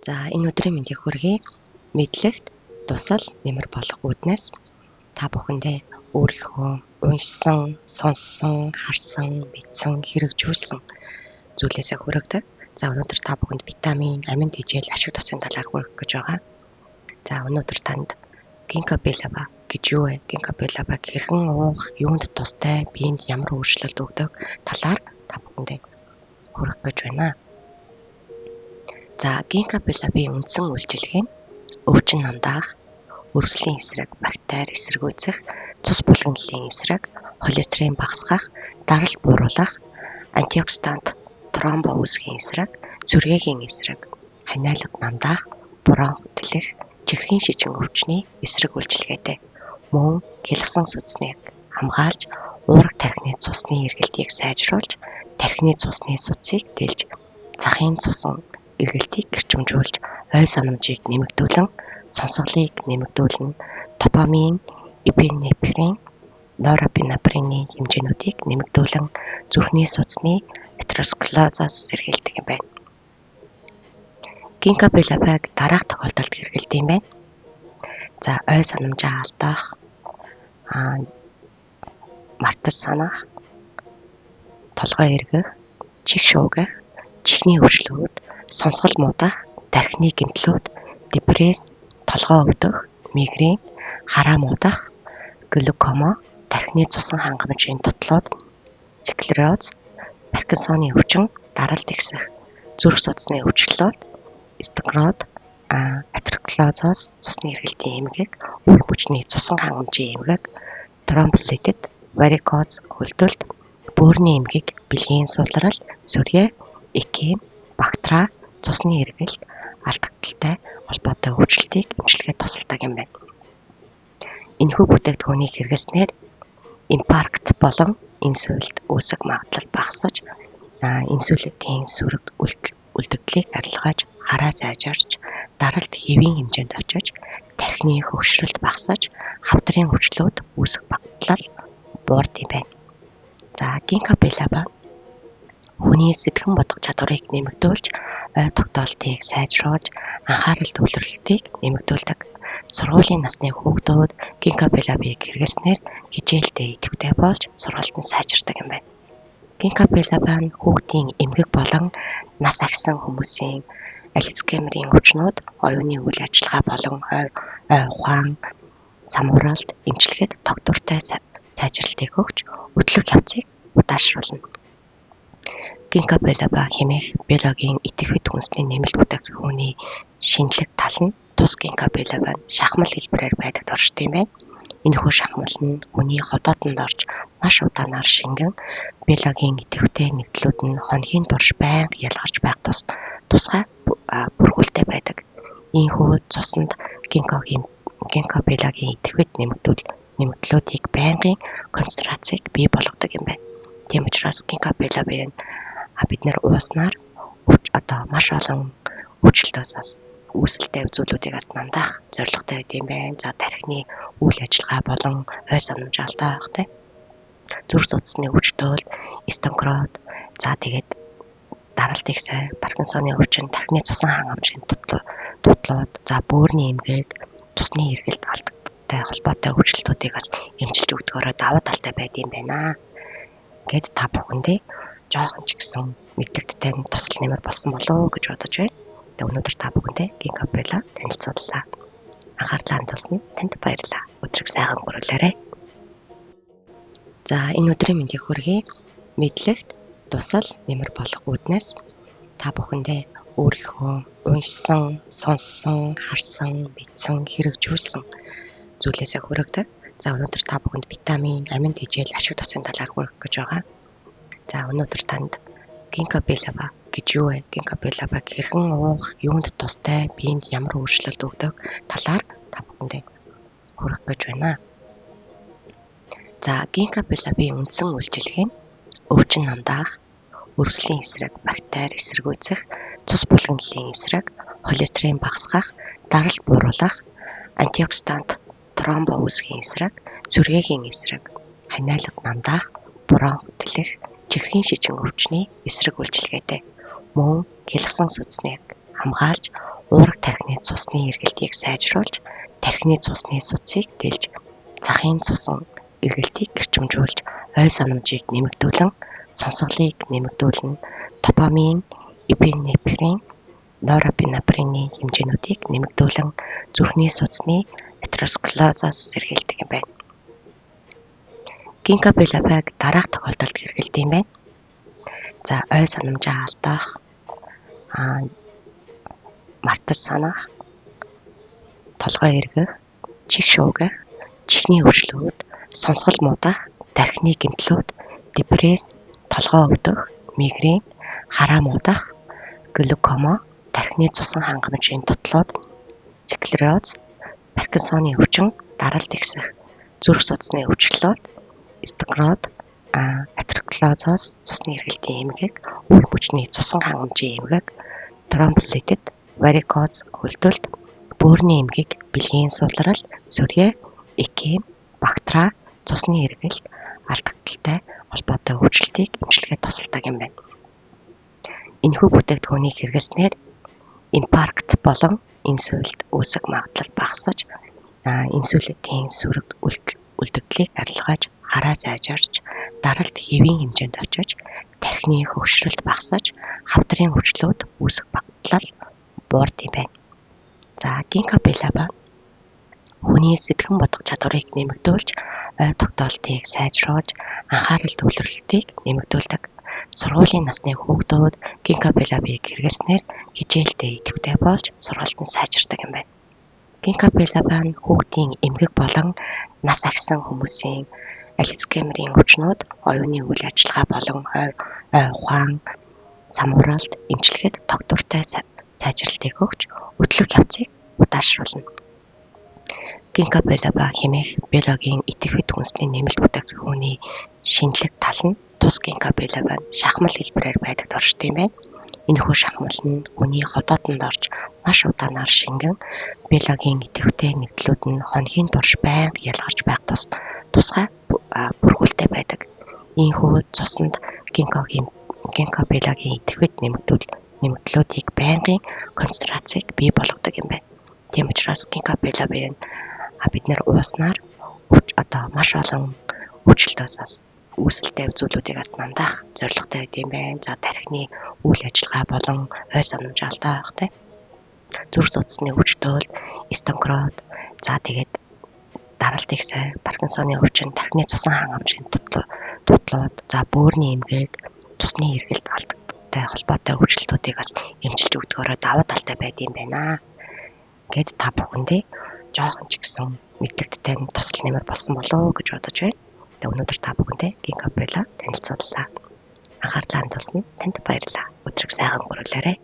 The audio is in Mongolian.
За, энэ өдрийн мэндийг хүргэе. Мэдлэгт тусал нэмэр болох үүднээс та бүхэндээ өөрийнхөө уншсан, сонссон, харсан, мэдсэн, хэрэгжүүлсэн зүйлээсээ хүргэдэг. За, өнөөдөр та бүхэнд витамин, амин тэжээл, ашиг тусын талаар хүргэх гэж байгаа. За, өнөөдөр танд Ginkgo biloba гэж юу вэ? Ginkgo biloba хэрхэн уух, юунд тустай, биед ямар өөрчлөлт өгдөг талаар та бүхэндээ хүргэх гэж байна. За, Ginkgo biloba-ийн үндсэн үйлчилгээ нь өвчин намдаах, өрслийн эсрэг, бактери эсэргүүцэх, цус булгинлын эсрэг, холестерин багасгах, даралт бууруулах, антиоксидант, тромбо үүсгэхийн эсрэг, сүргээгийн эсрэг, ханиалга намдаах, бронх тэлэх, чихрийн шижин өвчний эсрэг үйлчилгээтэй. Мөн хялгасан судсныг хамгаалж, уураг тархины цусны эргэлтийг сайжруулж, тархины цусны судсыг дэлж, цахын цусан эргэлтийг гэрчимжүүлж, ой санамжийг нэмэгдүүлэн, сонсголыг нэмэгдүүлнэ, допамин, эпинефрин, норэпинефриний хэмжээнүүдийг нэмэгдүүлэн зүрхний судасны атеросклерозоос сэргийлдэг юм байна. Ginkgo biloba-г дараах тохиолдолд хэрэглэдэг юм байна. За, ой санамжаа алдах, мартаж санах, толгой эргэх, чих шуугих, чихний өвчлүүд, сонсгол муудах, тархины гэмтлүүд, депресс, толгой өвдөх, мигрен, хараа муудах, глюкома, тархины цусан хангамжийн тотлоод, склероз, Паркинсоны өвчин, даралт ихсэх, зүрх судасны өвчлөлт, стенокрод, атеросклероз, цусны эргэлтийн эмгэг, үе мөчний цусан хангамжийн эмгэг, тромболитит, варикоз хөлдөлт, бөөрийн эмгэг, бэлгийн сулрал, сөрье, экем, бактра, цусны эргэлт, алдагдaltaй холбоотой өвчлөлтийг эмчлэхэд тусалдаг юм байна. Энэхүү бүтээгдэхүүнийг хэрэглэснээр инфаркт болон инсульт үүсэх магадлал багасаж, инсулинийн сөрөг үлдэгдлийг арилгаж, хараа сайжирч, даралт хэвийн хэмжээнд очиж, тархины хөгшрөлт багасаж, хавдрын өвчлүүд үүсэх магадлал буурд юм байна. За, Ginkgo biloba хүний сэтгэн бодох чадварыг нэмэгдүүлж, ой тогтоолтыг сайжруулж, анхаарал төвлөрлөлтийг нэмэгдүүлдэг. Сургуулийн насны хүүхдүүд Ginkgo biloba-г хэрэглэснээр хичээлдээ идэвхтэй болж сургалт нь сайжирдаг юм байна. Ginkgo biloba нь хүүхдийн эмгэг болон нас ахисан хүмүүсийн Альцгеймерийн өвчнүүд, оюуны үйл ажиллагаа болон ой ухаан самууралд эмчлэхэд тогтвортой сайжралтыг өгч, хөдлөх явцыг удаашруулна. Ginkgo biloba хэмээх биологийн идэвхит хүнсний нэмэлт бүтээгдэхүүний шинэлэг тал нь тус Ginkgo biloba нь шахмал хэлбэрээр байдаг туршдаг юм байна. Энэхүү шахмал нь хүний ходоодонд орж маш удаанаар шингэн биологийн идэвхтэй нэгдлүүд нь хоногийн турш байнга ялгарч байх тусгай бүрхүүлтэй байдаг. Ийхүү цуснд Ginkgo biloba-гийн идэвхит нэмэгдлүүдийг байнгын концентрацийг бий болгодог юм байна. Тийм учраас Ginkgo biloba-г бид нэр ууснаар одоо маш олон өвчлөлтөөс бас үүсэлтэй зүйлүүдийг бас намдаах зорилготой байд юм байна. За, тархины үйл ажиллагаа болон ой санамж алдах, тэ, зүрх судасны өвчлөлт, стенокрод, за тэгээд даралт ихсэх, Паркинсоны өвчин, тархины цусан хангамжийн тутлууд, за бөөрийн эмгэг, цусны эргэлт алдагдaltaй холбоотой өвчлөлтүүдийг бас эмчилж өгдөгөөрөө давуу талтай байд юм байна. Ингээд та бүхэндээ жоохон ч гэсэн мэдлэгтэй тусал нэмэр болсон болов уу гэж бодож байна. Тэгээ өнөөдөр та бүхэндээ Ginkgo biloba танилцууллаа. Анхаарлаа хандуулсан танд баярлалаа. Өдрийг сайхан өнгөрүүлээрэй. За, энэ өдрийн мэндийг хүргэе. Мэдлэгт тусал нэмэр болох үүднээс та бүхэндээ өөрийнхөө уншсан, сонссон, харсан, мэдсэн, хэрэгжүүлсэн зүйлээсээ хүргэдэг. За, өнөөдөр та бүхэнд витамин, амин тэжээл, ашиг тусын талаар хүргэх гэж байгаа. За, өнөөдөр танд Ginkgo biloba гэж юу вэ? Ginkgo biloba хэрхэн уух, юунд тустай, биед ямар өөрчлөлт өгдөг талаар та бүхэндээ хүргэх гэж байна. За, Ginkgo biloba-ийн үндсэн үйлчилгээ нь өвчин намдаах, өрслийн эсрэг, бактери эсэргүүцэх, цус булгинлын эсрэг, холестерин багасгах, даралт бууруулах, антиоксидант, тромбо үүсгэхийн эсрэг, сүргээгийн эсрэг, ханиалга намдаах, бронх тэлэх, чихрийн шижин өвчний эсрэг үйлчилгээтэй. Мөн хялгасан судсныг хамгаалж, уураг тархины цусны эргэлтийг сайжруулж, тархины цусны судсыг дэлж, цахын цусан эргэлтийг эрчимжүүлж, ой санамжийг нэмэгдүүлэн, сонсголыг нэмэгдүүлнэ, допамин, эпинефрин, норэпинефрины хэмжээнүүдийг нэмэгдүүлэн зүрхний судасны атеросклерозоос сэргийлдэг юм байна. Гинко билобаг дараах тохиолдолд хэрэглэдэг юм байна. За, ой санамжаа алдах, мартаж санах, толгой эргэх, чих шуугих, чихний өвчлүүд, сонсгол муудах, тархины гэмтлүүд, депресс, толгой өвдөх, мигрен, хараа муудах, глюкома, тархины цусан хангамжийн дутлагууд, склероз, Паркинсоны өвчин, даралт ихсэх, зүрх судасны өвчлөлт, стенокрод, атеросклероз, цусны эргэлтийн эмгэг, үр мөчний цусан хангамжийн эмгэг, тромболитит, варикоз хөлдөлт, бөөрийн эмгэг, бэлгийн сулрал, сөрье, экем, бактра, цусны эргэлт алдагдaltaй холбоотой өвчлөлтийг эмчилгээд тусалдаг юм байна. Энэхүү бүтээгдэхүүнийг хэрэглэснээр инфаркт болон инсульт үүсэх магадлал багасаж, инсулинийн сөрөг үлдэгдлийг арилгаж, хараа сайжирч, даралт хэвийн хэмжээнд очиж, тархины хөгшрөлт багасаж, хавдрын өвчлүүд үүсэх магадлал буурд юм байна. За, гинко билоба хүний сэтгэн бодох чадварыг нэмэгдүүлж, ой тогтоолтыг сайжруулж, анхаарал төвлөрлөлтийг нэмэгдүүлдэг. Сургуулийн насны хүүхдүүд гинко билобыг хэрэглэснээр хичээлдээ идэвхтэй болж сургалт нь сайжирдаг юм байна. Гинко билоба нь хүүхдийн эмгэг болон нас ахисан хүмүүсийн Альцгеймерийн өвчнүүд, оюуны үйл ажиллагаа болон ой ухаан самууралд эмчилгээд тогтвортой сайжралтыг өгч, хөдлөх явцыг удаашруулна. Гинко билоба хэмээх биологийн идэвхит хүнсний нэмэлт бүтээгдэхүүний шинэлэг тал нь тус гинко билоба нь шахмал хэлбэрээр байдаг туршид юм байна. Энэхүү шахмал нь хүний ходоодонд орж маш удаанаар шингэн биологийн идэвхтэй нэгдлүүд нь хоногийн турш байнга ялгарч байх тусгай бүрхүүлтэй байдаг. Ийхүү цуснд гинко биологийн идэвхит нэмэгдлүүдийг байнгын концентрацийг бий болгодог юм байна. Тийм учраас гинко билобыг бид нэр ууснаар одоо маш олон өвчлөлтөөс бас үүсэлтэй зүйлүүдийг бас намдаах зорилготой байд юм байна. За, тархины үйл ажиллагаа болон ой санамж алдах, тийм зүрх судасны өвчтөл, стенокрод, за тэгээд даралт ихсэх, Паркинсоны өвчин, тархины цусан хангамжийн дутлууд, за бөөрийн эмгэг, цусны эргэлт алдагдaltaй холбоотой өвчлөлтүүдийг бас эмчилж өгдөгөөрөө давуу талтай байд юм байна. Ингээд та бүхэндээ жоохон ч гэсэн мэдлэгтэй тусал нэмэр болсон болов уу гэж бодож байна. Тэгээ өнөөдөр та бүхэндээ гинко било танилцууллаа. Анхаарлаа хандуулсан танд баярлалаа. Өдрийг сайхан өнгөрүүлээрэй.